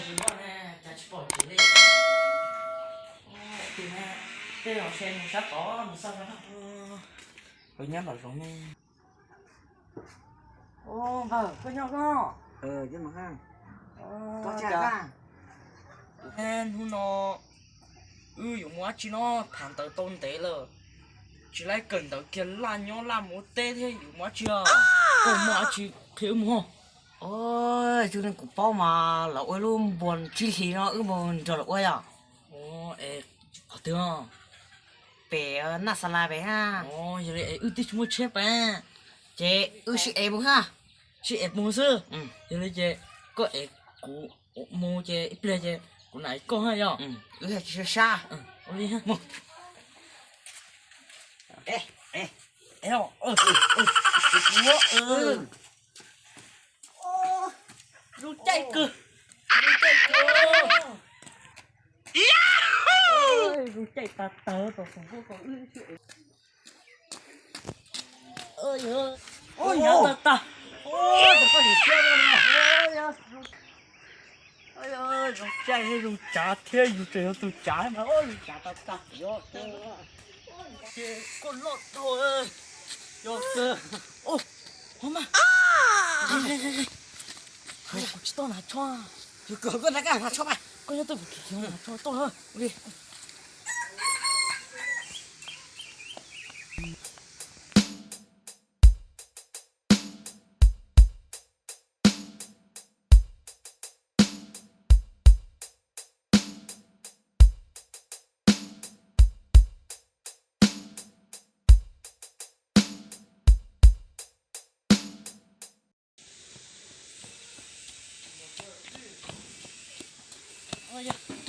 Tsis pom tsis li. Tej zaum nws sab tod nws xauj no. Nyob nraum zoov ne. Npawg, koj nyob koj. Hnub no wb yuav mus dab tsi no, tham ntawv tau ntev lawm, tsis laib kawm ntawv kiag, laj nyob laj mus ua teb thiab, yuav mus dab tsi os? Koj muaj dab tsi qhia wb mus. Yus li kuv paub mas lawv ua lub npuas tsib hlis no wb mus nrog lawv ua yom. Es qhov twg? Pem Naj Xa Las pem hab. Yog li es wb twb tsis muaj tsheb pab, ces wb sib ev mus hab. Sib ev mus xwb. Yog li ces koj ev kuv mus ces ib pliag ces kuv nam ev koj hab yom. Wb tsis sab sab. Ua li. Zoo caij kawg, zoo caij kawg, zoo caij tas tag tom xoom kuj kom wb. Ub, yog tas tas. Zoo caij zoo tsav thiab, yus tseem yog tus tsav mas zoo tsav tas tas. Koj loj dhau. Yog kawg. Ov, mas, kuv tsis tau hnav tsho. Yus kawg koj nrog koj hnav tsho mas. Koj nyob twj kuv khiav hnav tsho tuaj.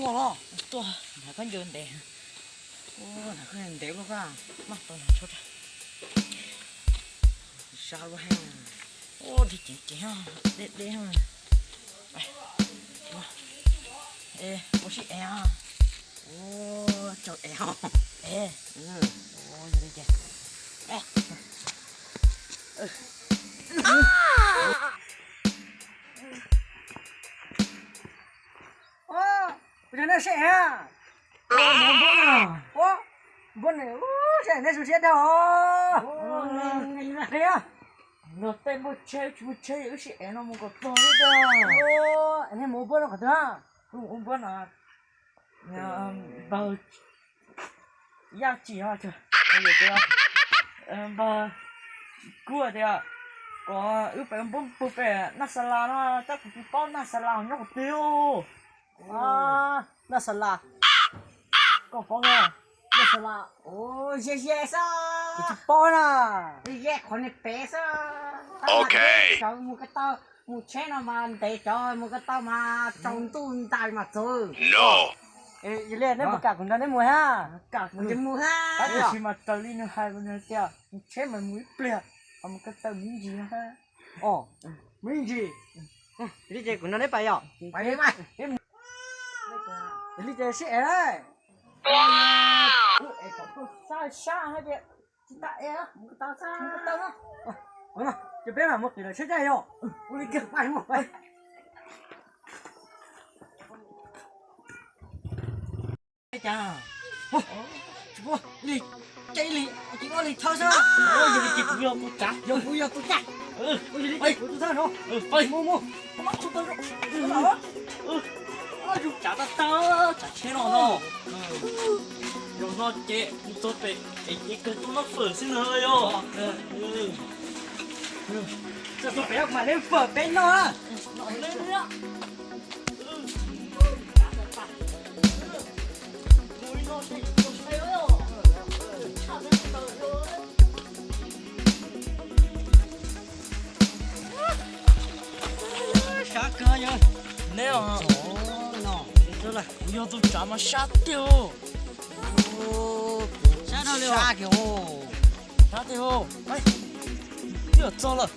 Tuaj los tuaj, hnav khaub ncaws ntev. Hnav khaub ncaws ntev luaj koj, maj tau hnav tsho. Sab luaj heev. Ua dib ceev ceev, deb deb. Ua sib ev os. Ua tsaug ev os. Yog li ces Ua, kuv cov nej seb, ua, npua ne, seb nej zoo siab dhau os. Luag tej muaj tsheb tsis muaj tsheb wb sib ev no mus kom txog xwb tiag. Nej mus ua npua no qhov twg? Ua npua no, npawg Yaj Tsim, npawg Kub tias kom wb pem npua pug pem Naj Xa Las no, tab kuv tsis paub Naj Xa Las nyob qhov twg. Naj Xa Las, koj paub, Naj Xa Las, ze ze xwb, kuv tsis paub na, ze ze qhov niag pem xwb. Ok, cov mus ko taw, mus tsheb no mas ntev, cov mus ko taw mas tsaus ntuj ntais mas txog. Yog li neb puas kam kuv nrog neb mus hab? Mus hab, tab sis mas raws li nws hais tias mus tsheb mas mus ib pliag, ho mus ko taw mus ib ntsis no hab. Mus ib ntsis. Yog li ces kuv nrog neb pais yom. Yog li ces sib ev lawm. Sab sab hab tias tsis tas ev, mus ko taw, mus ko taw no. Ces peb mam mus tim lawv tsheb caij yom. Ua li kiag, pais mus. Cas, tsis pub li, caij li, tsis ua li thawj xwb. Yog li ces kuv yog tus tsav, yog kuv yog tus tsav. Yog li ces kuv tus thawj no. Mus mus, mus mus. Zoo tsav tag tag, tsav tsheb no no. Zaum no ces kuv txog pem es ces kawg tuaj noj fawm xwb na yog. Txog pem kuv mam neb fawm peb noj. Sab kawg yog neb os. Kuv yog tus tsav mas sab tiag. Sab tiag, sab tiag. Twb txog lawm,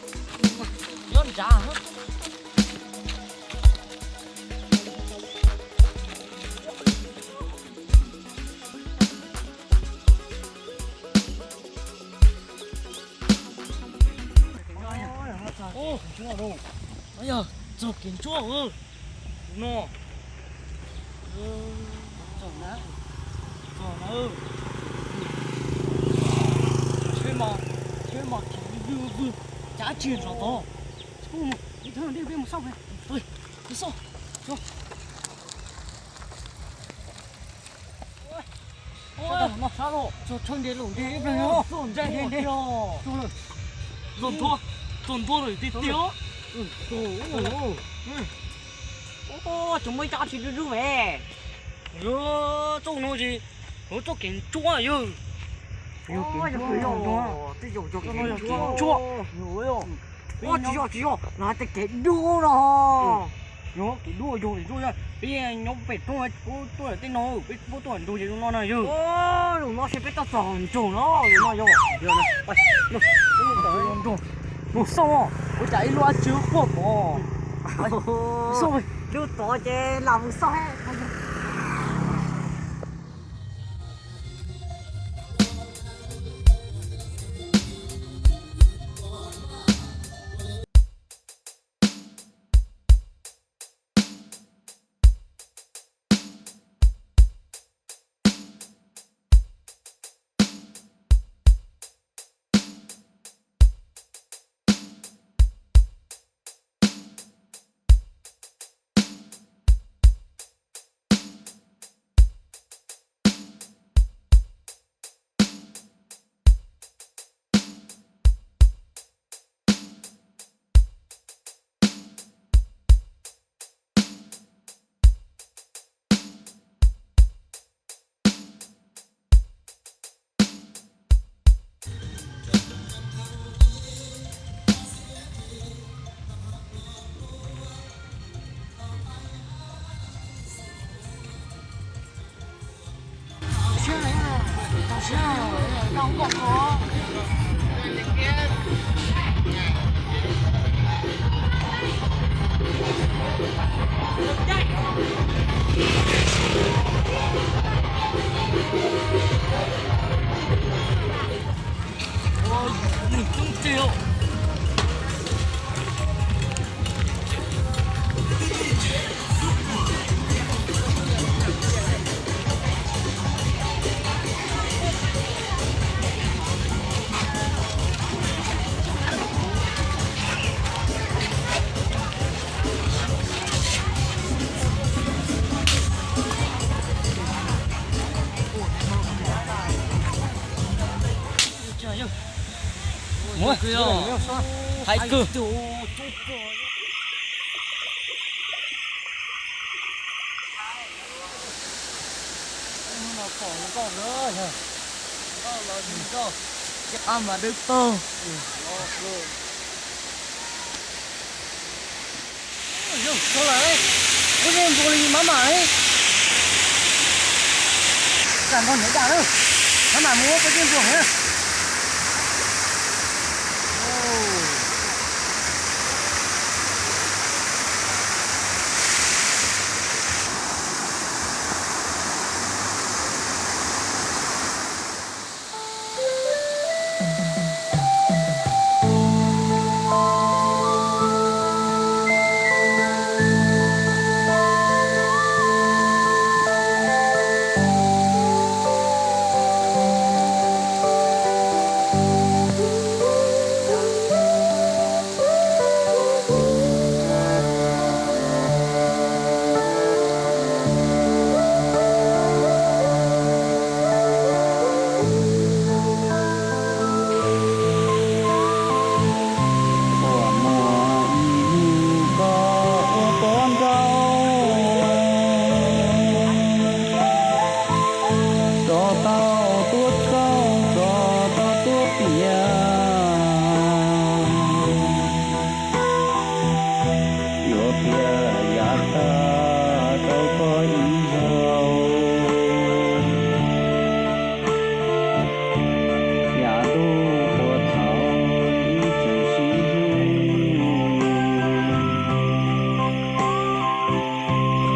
nyob nrad. Yog txog kev ntsuab Txog na, txog na. Tsheb mas, tsheb mas khiav vwg vwg, cav tsis nrov tod. Ib thaj dej peb mus xauj, mus xauj. Ua, txog thaj ntiaj lawm ntag, ib pliag txog ntag, ntag, ntag. Txog ntua, txog ntua lawm tiag tiag. Ua, cov muaj ib co tsis dub dub me. Txoj no ces, txoj kev ntsuab yog. Kev ntsuab. Ua, tsis yog, tsis yog, no hais tias kev dub no. Yog kev dub, yog kev ntsuab, peb nyob pem roob, peb tuaj tej no, peb puab tuaj ntug ces zoo no na yog. Zaum no ces peb tuaj txog nroog no, zaum no yog. Mus xauj, ua cas ib lub dab tsi quaj tod. Xauj, lub tod ces lam mus xauj. Hais kawg. Cov qab mas dawb paug. Yog, tau lawm, ua zej npua li mab mam li. Tam nrog niam dam na, mab mam mus ua zej npua na. Kua muag ib hnub koj ua poj nraug, tso tau tuaj txauj, tso tau tuaj piav. Yuav piav yav tag rau koj ib zaug, yav ntuj puag thaum ib tsoom sib hlub.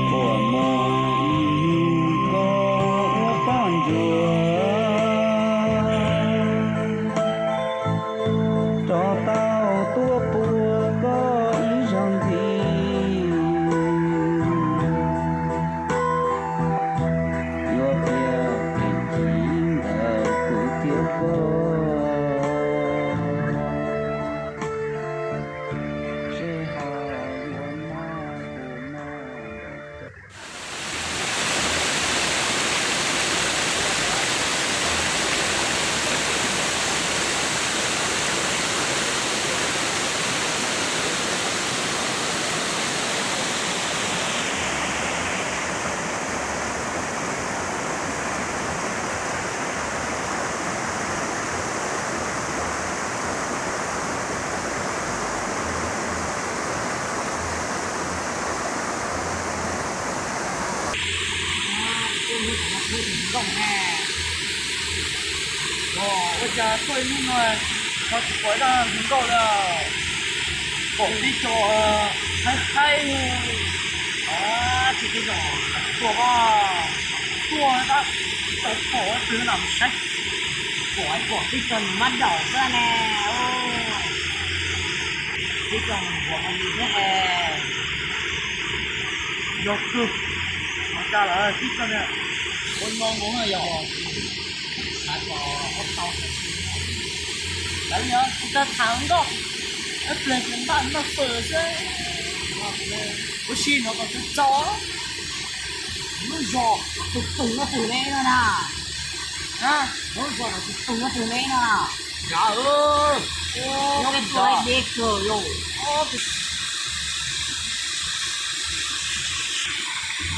Kua muag ib hnub koj ua poj ntsuam, rov tau tuaj puag koj ib zaug ntxiv. Ua cas tuaj ib hnub no ho tsis pom ib tug hluas nkauj li. Pom tib co haib haib, tsis tau zoo tuaj, tuaj tab tsis tau pom ib tug no mus saib. Pom pom tib co nws mab daum xwb ne. Tib co nws nquag ho li thiab ne. Yog kawg, ua cas lawm tib co niag ua no nkaus na yog. Lawv yog tsis tau tham nkauj, ib pliag ces npaj noj fawm xwb. Ua si no kom txaus txaus. Lub zos tus pug no pug ne no na. Lub zos tus pug no pug ne no na. Yog, yog, deb kawg yog.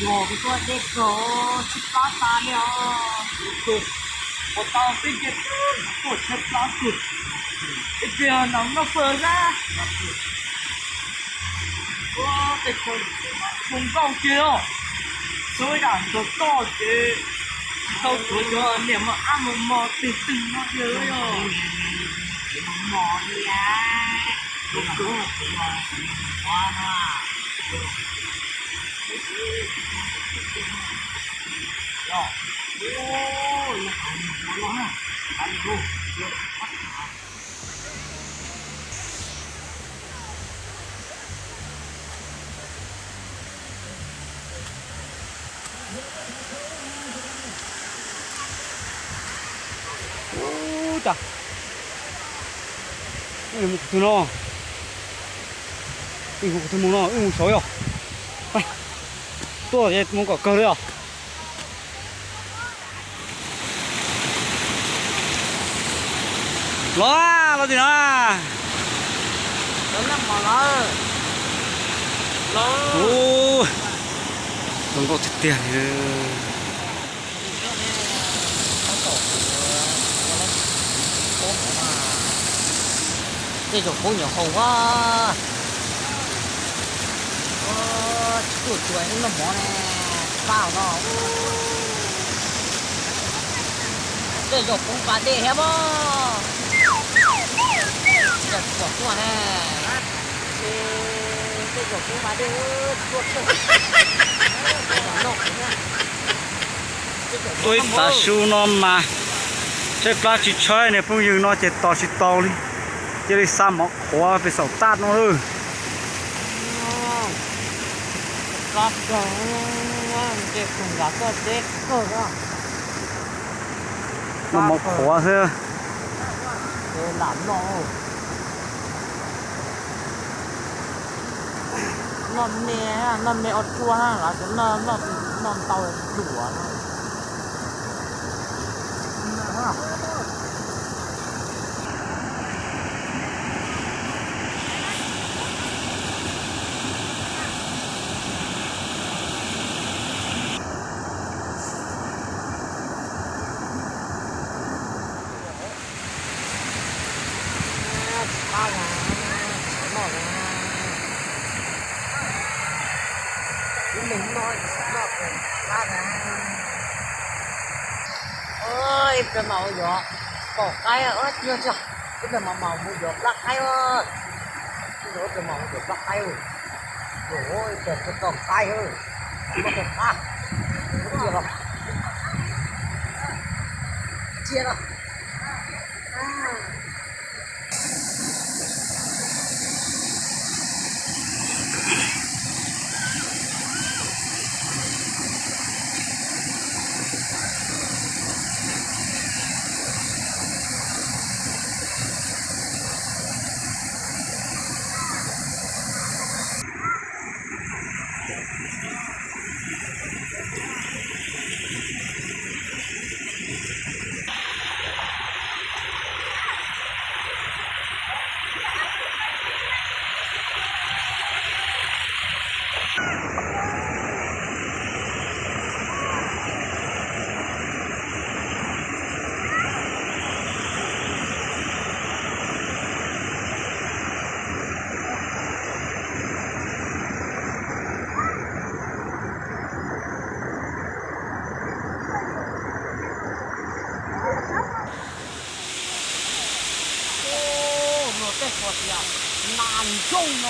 Yog, kuv tuaj deb kawg, tshaib plab tas li os. Puas tau tib ce tuaj tshaib plab kawg. Ib pliag no noj fawm xwb. Ua tej hluas nkauj kiag os, txhua yam ntog toj ces tsis tau tuav cov niam mos ab mos mos twg twg no yog. Mos mos li a, tus kawg tus mos mos no. Ub, cas wb mus qhov twg no? Wb mus qhov twg mus no? Wb mus saud yog. Tuaj ces mus kom kawg li os. Los, los tim no. Ub, zoo nkauj tiag tiag li. Tej zaum poob nyuam haus a. Tsis tuaj tsuas ib noj mov ne, pab no. Tej zaum poob pas dej thiab pob. Yog tsis pom tuaj ne. Tej zaum poob pas dej tuaj tsawg. Tuaj ib tav su no mas tshaib plab tsis tshaib, niag phooj ywg no ces tos tsis tau li. Cia li xa mov qhuav pem saum taj no lawm. Noj mov qhuav xwb. Noj me, noj me ua tsua, lawv noj ntau luam. Ib pliag mas yuav pom qaib, ib pliag mas mam mus yuav plab qaib. Ib pliag mas mus yuav plab qaib. Ib pliag tsis tau qaib, muab tau qab. Cia los, cia los.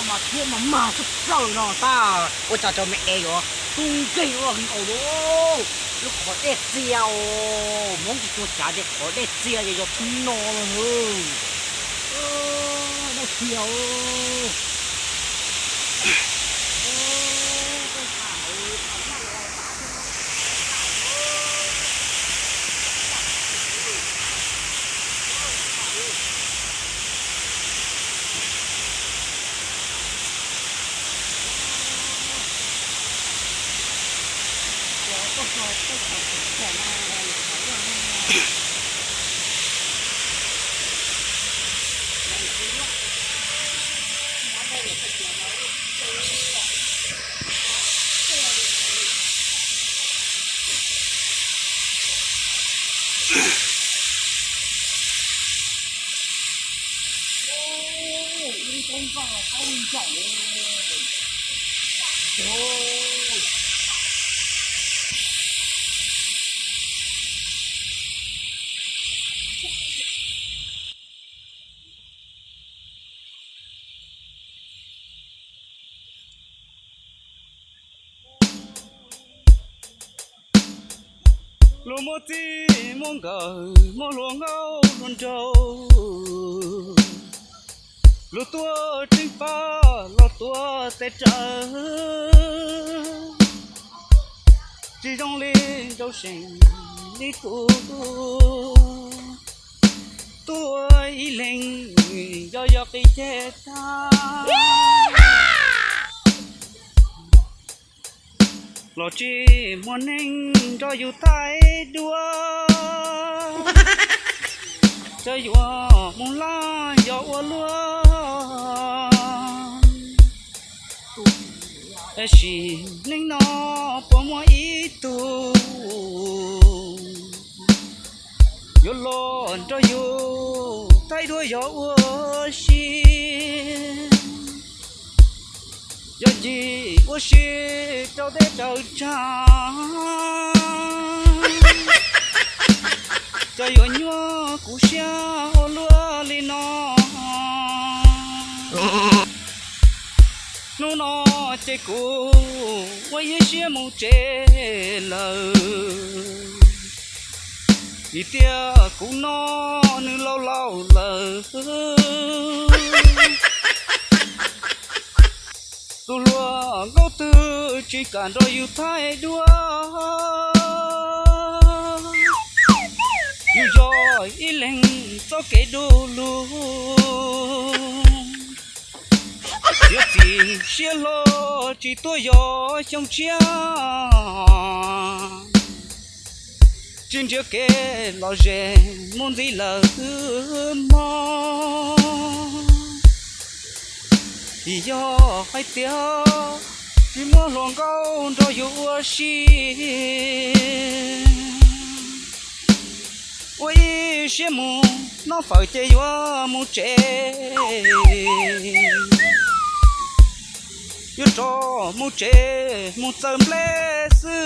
Mas thiab mas mag tshaj plaws no tag, ua cas cov me es yuav tu nkeeg ua hwv nkaus li. Lub qhov dej txias os, Hmoob tsis tshua cav tias qhov dej txias ces yog txhua no lawm. Dej txias. Luag muaj txij muaj nkawm, muaj hluas nkauj hluas nraug, luag tuaj tseem pab los tuav tes raws, tsis zoo li nraug seem li kuv, tuaj ib leeg yog yog qis ceg tag. Los tsis muaj neeg nrog yus thaij duab, txawm yuav mus laj yog ua luaj, tab sis neej no puas muaj ib tug yuav los nrog yus thaij duab yog ua si, yog ncig ua si rau teb raws tsag, cas yuav nyuaj kuv siab ua luaj li no. Hnub no ces kuv ua ib siab mus tsev lawm, vim tias kuv no nws laus laus lawm. Tus hluas nkauj twg tsis kam nrog yus thaij duab, yus yog ib leeg txoj kev du lug, yuav txim siab hlo tsis tuaj yog xyoo tshiab, tsis nrhiav kev lom zem mus ntxiv lawm xwb mog. Vim yog hais tias tsis muaj hluas nkauj nrog yus ua si, ua ib siab mus noj fawm ces yuav mus tsev, yuav rov mus tsev mus txawm nplej xwb.